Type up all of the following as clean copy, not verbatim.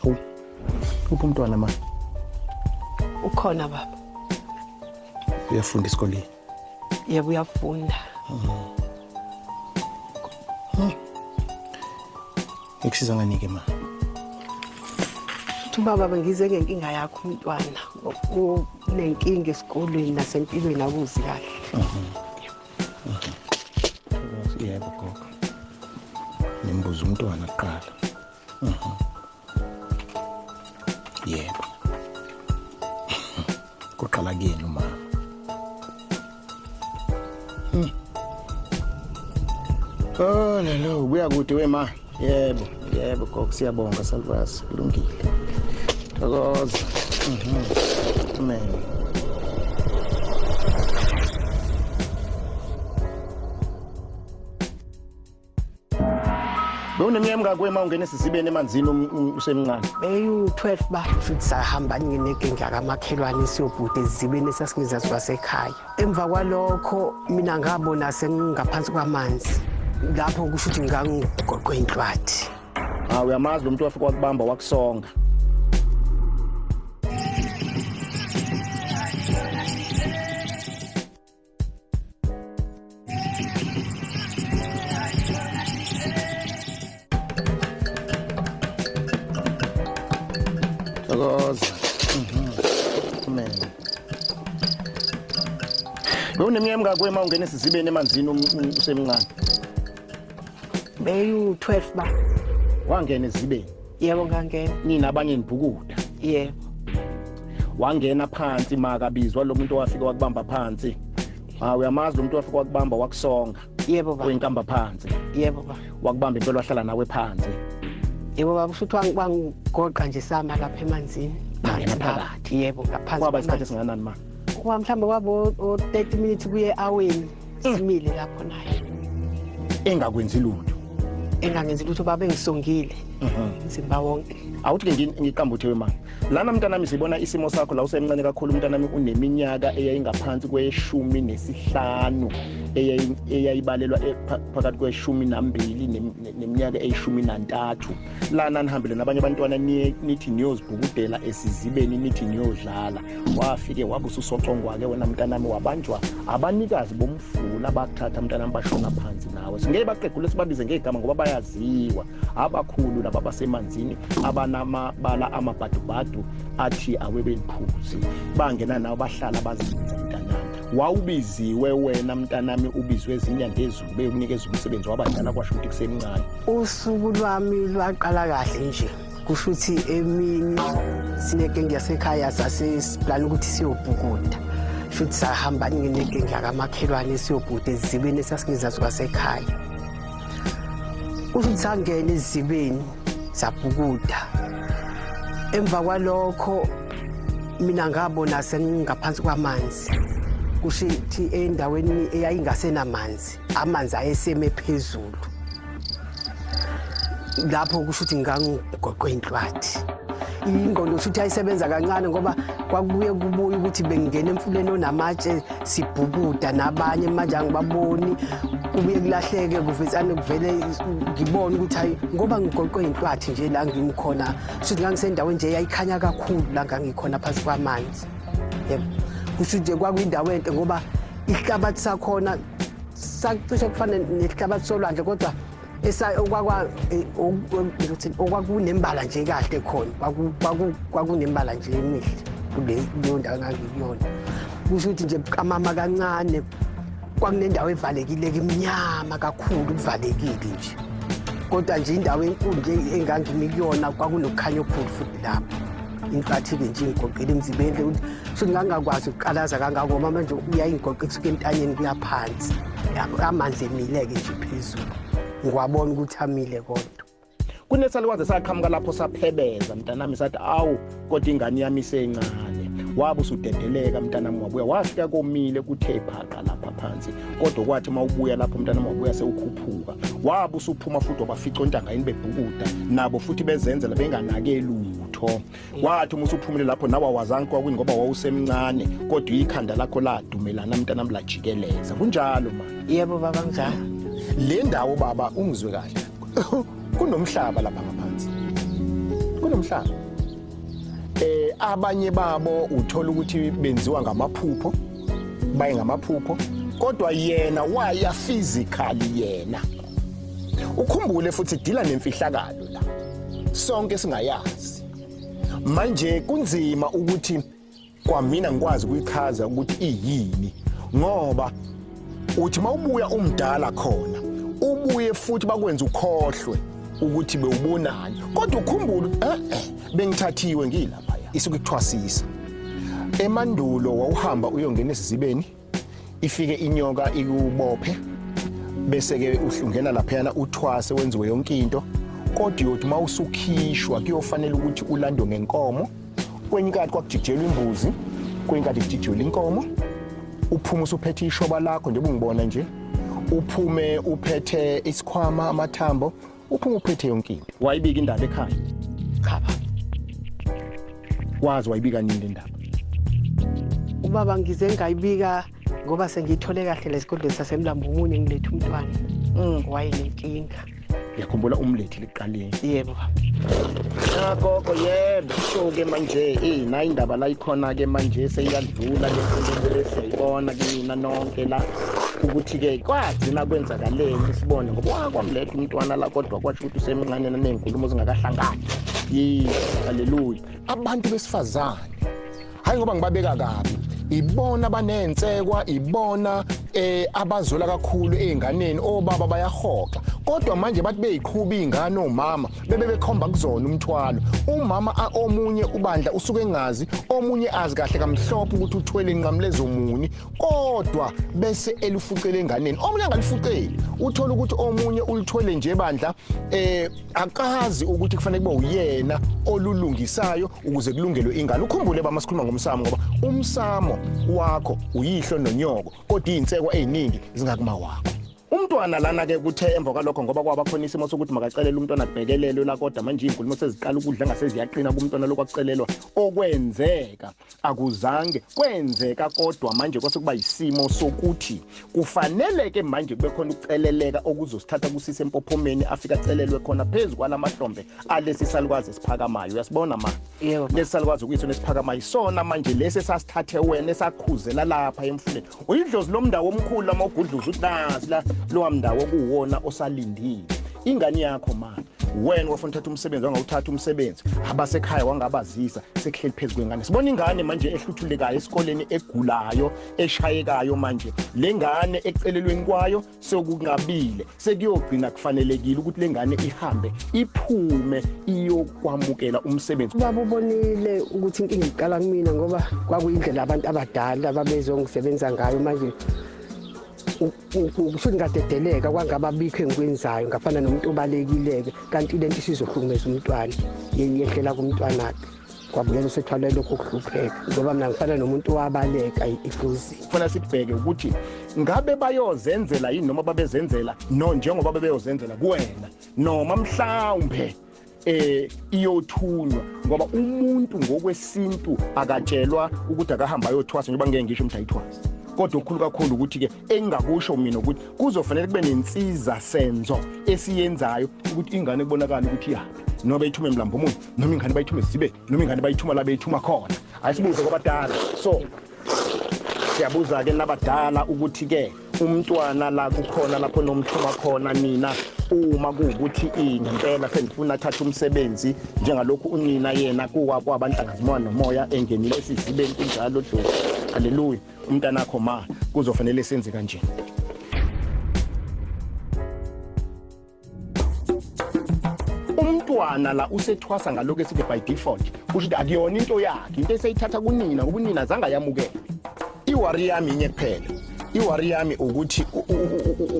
Uphi umntwana ma? Ukhona baba. Uyafunda esikoleni. Yebo uyafunda. Ngikusiza ngani-ke ma? Futhi ubaba bengize ngenkinga yakho umntwana. Unenkinga esikolweni nasempilweni akuzi kahle. Yebo gogo. Nimbuza umntwana kuqala. Yebo. Kuqala kuyena umama. Oh lelo ubuya kude wema. Yebo, yebo gogo siyabonga salukazi kulungile. Thokoza. Amen. Bewuneminyaka emingaki wema ungena esizibeni emanzini usemncane? Beyu-12 ba futhi sahamba nginenkinga yakamakhelwane siyobhuda ezizibeni esasingezazi kwasekhaya. Emva kwalokho mina ngabona sengingaphansi kwamanzi. Lapho kusho ukuthi ngangigoqwe inhlwathi. Ah uyamazi lo muntu wafika wakubamba wakusonga. Thokoza. Amen. Bewuneminyaka emingaki wema ungena esizibeni emanzini usemncane? Beyu-12 ba. Wangena esizibeni. Yebo ngangena. Nina abanye nibhukuda. Yebo. Wangena phansi makabizwa lo muntu owafika wakubamba phansi. Ah uyamazi lo muntu owafika wakubamba wakusonga. Yebo baba. Uyinkamba phansi. Yebo baba. Wakubamba impela wahlala nawe phansi. Yebo baba futhi wangigoqa nje sama lapha emanzini. Nangena phakathi. Yebo ngaphansi. Kwaba isikhathi esingakanani ma? Kwa mhlawumbe kwabo o-30 minutes kuye aweni simile lapho naye. Engakwenzi lutho. Engangenzi lutho baba engisongile. Umzimba wonke. Awuthi ke ngiqamba uthe wema. Lana mntanami sibona isimo sakho la usemncane kakhulu mntanami uneminyaka eyayingaphansi kweshumi nesihlanu eyayibalelwa phakathi kweshumi nambili neminyaka eyishumi nantathu. Lana nihambile nabanye abantwana nithi niyozibhukudela esizibeni nithi niyodlala. Wafike wabususocongwa-ke wena mntanami wabanjwa abanikazi bomfula bakuthatha mntanami bashona phansi nawe. Singeke baqegule sibabize ngegama ngoba bayaziwa. Abakhulu laba basemanzini abanamabala amabhadubhadu athi awebeliphuzi bangena nawo bahlala bazinza mntanami. Wawubiziwe wena mntanami ubizwe ezinyanga ezulu beyokunikeza umsebenzi wabadala kwasho ukuthi kusemncane. Usuku lwami lwaqala kahle nje. Kusho ukuthi emini sinekenge yasekhaya sasesiplana ukuthi siyobhukuda. Futhi sahamba nginekenge yakamakhelwane siyobhukuda ezizibeni esasingezazi kwasekhaya. Kusho ukuthi sangena ezizibeni sabhukuda. Emva kwalokho mina ngabona sengingaphansi kwamanzi. Kusho ukuthi endaweni eyayingasenamanzi, amanzi ayeseme phezulu. Lapho kusho ukuthi ngangigoqwe inhlwathi. Ingqondo kusho ukuthi ayisebenza kancane ngoba kwakubuye kubuye ukuthi bengingena emfuleni onamatshe sibhukuda nabanye manje angibaboni kubuye kulahleke kuvetsane kuvele ngibone ukuthi hayi ngoba ngigoqwe inhlwathi nje la ngimkhona kusho ukuthi ngangisendaweni nje yayikhanya kakhulu la ngangikhona phansi kwamanzi. Yebo. Kusho nje kwakuyindawo enhle ngoba isihlabathi sakhona sacishe kufana nesihlabathi solwandle kodwa okwakunembala nje kahle khona kwakunembala nje emihle kuleyo ndawo engangikuyona. Kusho ukuthi nje buqamama kancane kwakunendawo evalekile imnyama kakhulu kuvalekile nje. Kodwa nje indawo enkulu nje engangimi kuyona kwakunokukhanya okukhulu futhi lapho. Inkathi-ke nje ingigoqela emzimbeni ukuthi so ngangingakwazi ukuqalaza kangako ngoba manje uyayingigoqa kusuka entanyeni kuya phansi. Amanzi emile-ke nje phezulu. Ngiwabona ukuthi amile kodwa. Kunesalukazi saqhamuka lapho saphebeza mntanami sathi awu kodwa ingane yami isencane. Wabe usudedeleka mntanami wabuya wafika komile kuthe phaqa lapha phansi kodwa kwathi uma ubuya lapho mntanami wabuya sewukhuphuka wabe usuphuma futhi wabafica ontangayini bebhukuda nabo futhi bezenzela benganake lutho. Wathi uma usuphumile lapho nawe awazange kwakwini ngoba wawusemncane kodwa ikhanda lakho ladumelana mntanami lajikeleza. Kunjalo ma? Yebo baba kunjalo. Le ndawo baba ungizwe kahle. Kunomhlaba lapha ngaphansi. Kunomhlaba. Abanye babo uthola ukuthi benziwa ngamaphupho, baye ngamaphupho, kodwa yena waya physically yena. Ukhumbule futhi dila nemfihlakalo la. Sonke singayazi. Manje kunzima ukuthi kwamina ngikwazi ukuyichaza ukuthi iyini ngoba uthi mawubuya umdala khona ubuye futhi bakwenza ukhohlwe ukuthi bewubonani kodwa ukhumbule bengithathiwe ngilapha isuke ikuthwasisa. Emandulo wawuhamba uyongena esizibeni, ifike inyoka ikubophe, bese ke uhlungena laphayana uthwase wenziwe yonke into, kodwa uyothi uma usukhishwa kuyofanele ukuthi ulandwe ngenkomo. Kwenye inkathi kwakujijelwa imbuzi, kwenye inkathi kujijelwa inkomo. Uphume usuphethe ishoba lakho njengoba ungibona nje, uphume uphethe isikhwama, amathambo, uphume uphethe yonke into. Wayibika indaba ekhaya? Cha baba. Wazi wayibika nini le ndaba? Ubaba ngize ngayibika ngoba sengiyithole kahle lesigodlweni saseMlambomunye ngiletha umntwana. Wayenenkinga. Ngiyakhumbula umlethi liqaleni. Yebo baba. Ya gogo, yebo. So ke manje na indaba la ikhona ke manje seyiyadlula le nkulumo le, siyayibona kinina nonke la ukuthi ke kwagcina kwenzakaleni, sibone ngoba wakwamletha umntwana la, kodwa kwasho ukuthi usemncane nanezinkulumo zingakahlangani. Yi haleluya. Abantu besifazane, hayi ngoba ngibabeka kabi, ibona banensekwa, ibona abazola kakhulu ezinganeni. Obaba bayahoxa, kodwa manje bathi beyiqhuba izingane omama bebe bekhomba kuzona umthwalo. Umama omunye ubandla usuke engazi, omunye azi kahle kamhlophe ukuthi uthwele inqamlezo muni, kodwa bese elifucele enganeni, omunye angalifuceli. Uthola ukuthi omunye ulithwele nje bandla, akazi ukuthi kufanele kube uyena olulungisayo ukuze kulungelwe ingane. Ukhumbule bama sikhuluma ngomsamo, ngoba umsamo wakho uyihlo nonyoko, kodwa izinsekwa eziningi zingakuma wakho. Umntwana lana ke kuthe emva kwalokho, ngoba kwaba khona isimo sokuthi makacelele umntwana kubhekelelwe la, kodwa manje izinkulumo seziqala ukudla ngaseziyaqina kumntwana lokwakucelelwa okwenzeka akuzange kwenzeka, kodwa manje kwase kuba isimo sokuthi kufanele ke manje kube khona ukuceleleka okuzosithatha kusise empophomeni, afika acelelwe khona phezu kwalamahlombe alesi salukwazi esiphakamayo. Uyasibona ma? Yebo. Lesi salukwazi okuyisona esiphakamayo isona manje lesi esasithathe wena esakhuzela lapha emfuleni. Uyidlozi lomndawo omkhulu lama ugudluza uthi nazi la lowa mndawo okuwona osalindile ingane yakho. Ma wena wafuna uthatha umsebenzi, wangawuthatha umsebenzi, abasekhaya wangabazisa, sekuhleli phezu kwengane. Sibona ingane manje ehluthulekayo esikoleni, egulayo, eshayekayo. Manje le ngane ecelelweni kwayo sekungabile, sekuyogcina kufanelekile ukuthi le ngane ihambe iphume iyokwamukela umsebenzi. Ubaba ubonile ukuthi inkinga iqala kumina, ngoba kwakuyindlela abantu abadala babezongisebenza ngayo. Manje kusho ngadedeleka, kwangababikho engikwenzayo, ngafana nomuntu obalekile-ke, kanti lento isizohlukumeza umntwana, yehlela kumntwanakhe, kwabuyela usethwale lokho kuhlupheka, ngoba mina ngifana nomuntu owabaleka idlozini. Kufanele sibheke ukuthi ngabe bayozenzela yini noma babezenzela no njengoba bebeyozenzela kuwena, noma mhlawumbe iyothunywa, ngoba umuntu ngokwesintu akatshelwa ukuthi akahamba ayothwasa, njengoba ngeke ngisho ukuthi ayithwase. Kodwa okukhulu kakhulu ukuthi ke engingakusho mina ukuthi kuzofanele kube nensiza senzo esiyenzayo ukuthi ingane kubonakala ukuthi iyaphi, noma beyithume emlambo omunye, noma ingane bayithume sibe, noma ingane bayithuma la beyithuma khona. Ayisibuze kwabadala. So siyabuza ke nabadala ukuthi ke umntwana la kukhona lapho nomthuma khona nina, uma kuwukuthi ngempela senifuna athathe umsebenzi njengalokhu unina yena kuwa kwabanhlangazimoya nomoya engenile esizibeni kunjalo. Dlozi, haleluya. Umntanakho ma kuzofanele senze kanje. Umntwana la usethwasa ngalokhu esithi by default, kusho ukuthi akuyona into yakhe, into eseyithatha kunina, ngoba unina azange ayamukele. I-worry yami inye kuphela, i-worry yami ukuthi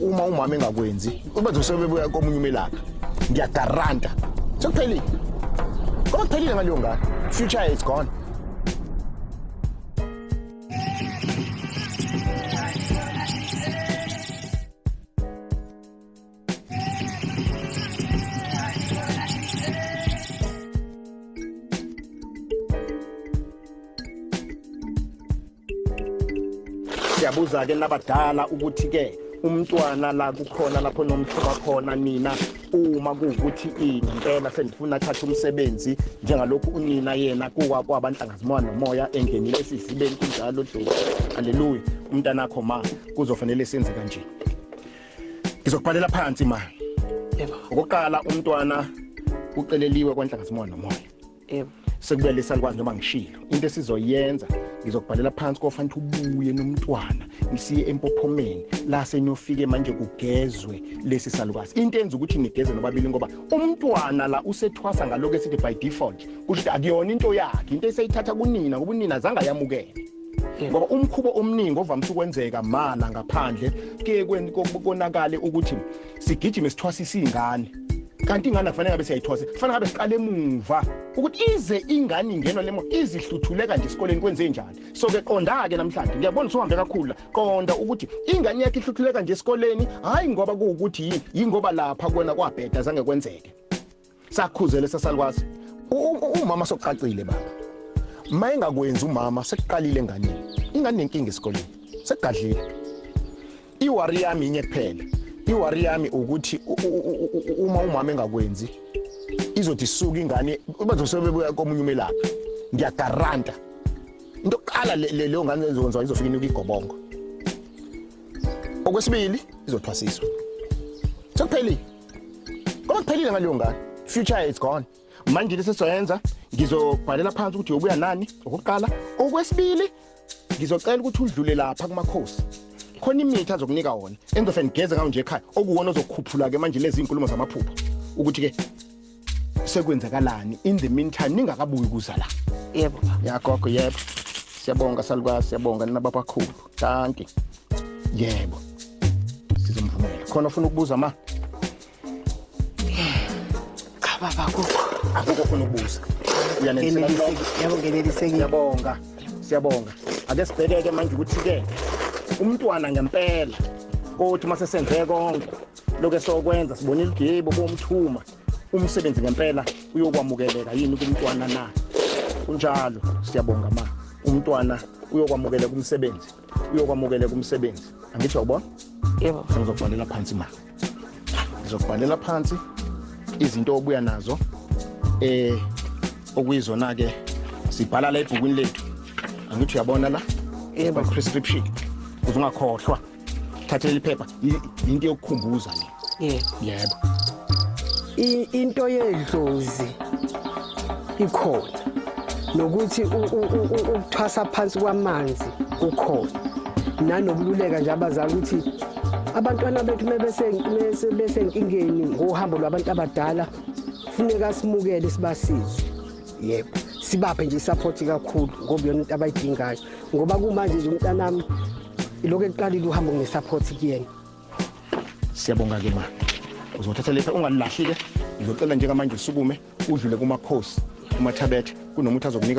uma umama engakwenzi ubazosebebuya komunye umelaphi, ngiyagaranta sekuphelile, ngoba kuphelile ngaleyo ngane, future is gone. Siyabuza ke nabadala ukuthi ke umntwana la kukhona lapho nomthuba khona nina, Uma kuwukuthi ngempela sendifuna athathe umsebenzi njengalokhu unina yena kuwa kwabanhlangazimoya nomoya engenile esizibeni kunjalo dlozi. Haleluya. Umntanakho ma kuzofanele senze kanje. Ngizokubhalela phansi ma. Yebo. Okokuqala umntwana uceleliwe kwanhlangazimoya nomoya. Yebo. Sekubuya lesalukwazi noma ngishilo. Into esizoyenza ngizokubhalela phansi kofanele ubuye nomntwana ngisiye empophomeni la seniyofike manje kugezwe lesi salukazi. Into enza ukuthi nigeze nobabili ngoba umntwana la usethwasa ngalokho esithi by default kusho ukuthi akuyona into yakhe, into eseyithatha kunina ngoba unina zange ayamukele. Ngoba umkhubo omningi ovamise ukwenzeka mala ngaphandle kuye konakale ukuthi sigijime sithwasise ingane, kanti ingane akufanele ngabe siyayithwasa, kufanele ngabe siqale emuva ukuthi ize ingane ingenwa lemo izihluthuleka nje esikoleni kwenze njani. So ke qonda-ke namhlanje ngiyabona usuhambe kakhulu la, qonda ukuthi ingane yakhe ihluthuleka nje esikoleni, hhayi ngoba kuwukuthi yini, yingoba lapha kuwena kwabheda zange kwenzeke. Sakhuzele sasalukwazi umama sokucacile baba mayengakwenzi umama sekuqalile enganeni, ingane nenkinga esikoleni sekugadlile. Iwari yami inye kuphela, iwari yami ukuthi uma umama engakwenzi izothi isuka ingane bazosebebuya komunye umelaphi, ngiyagaranta into yokuqala leyo ngane ezokwenziwa izofika inuka igobongo. Okwesibili izothwasiswa sekuphelile, ngoba kuphelile ngaleyo ngane, future is gone. Manje lesi sizoyenza ngizobhalela phansi ukuthi uyobuya nani okokuqala. Okwesibili ngizocela ukuthi udlule lapha kumakhosi, khona imithi azokunika wona engizofike ngigeze ngawo nje ekhaya, okuwona ozokukhuphula-ke manje lezi iy'nkulumo zamaphupho ukuthi-ke sekwenzakalani in the meantime ningakabuyi kuza la. Yebo baba. Ya gogo, yebo, siyabonga salukazi, siyabonga nina babakhulu, danki. Yebo, sizomvumela. Khona ufuna ukubuza ma? Cha baba, akukho. Akukho ofuna ukubuza? Uyaneliseka kulokho? Yebo, ngenelisekile. Siyabonga, siyabonga. Ake sibheke-ke manje ukuthi-ke umntwana ngempela kothi uma sesenze konke lokhu esokwenza sibonile ukuthi yebo bomthuma umsebenzi ngempela uyokwamukeleka yini kumntwana na. Kunjalo, siyabonga ma. Umntwana uyokwamukeleka umsebenzi, uyokwamukeleka umsebenzi, angithi uyawubona? Yebo. Sengizokubhalela phansi ma, ngizokubhalela phansi izinto obuya nazo okuyizona ke sibhala la ebhukwini lethu, angithi uyabona la? Yebo. Prescription ukuze ungakhohlwa, thathela iphepha, into yokukhumbuza le. Yebo. Yebo. Into yedlozi ikhona nokuthi ukuthwasa phansi kwamanzi kukhona, nanokululeka nje abazali ukuthi abantwana bethu mebese besenkingeni ngohambo lwabantu abadala funeka simukele sibasize. Yebo, sibaphe nje isupport kakhulu ngoba iyona into abayidingayo, ngoba kumanje nje umntanami ilokhu ekuqalile uhambo ngesupport kuyena. Siyabonga ke ma, uzothatha lepha ungalilahli ke. Ngizocela njengamanje usukume udlule kumakhosi umathabethe kunomuthi azokunika.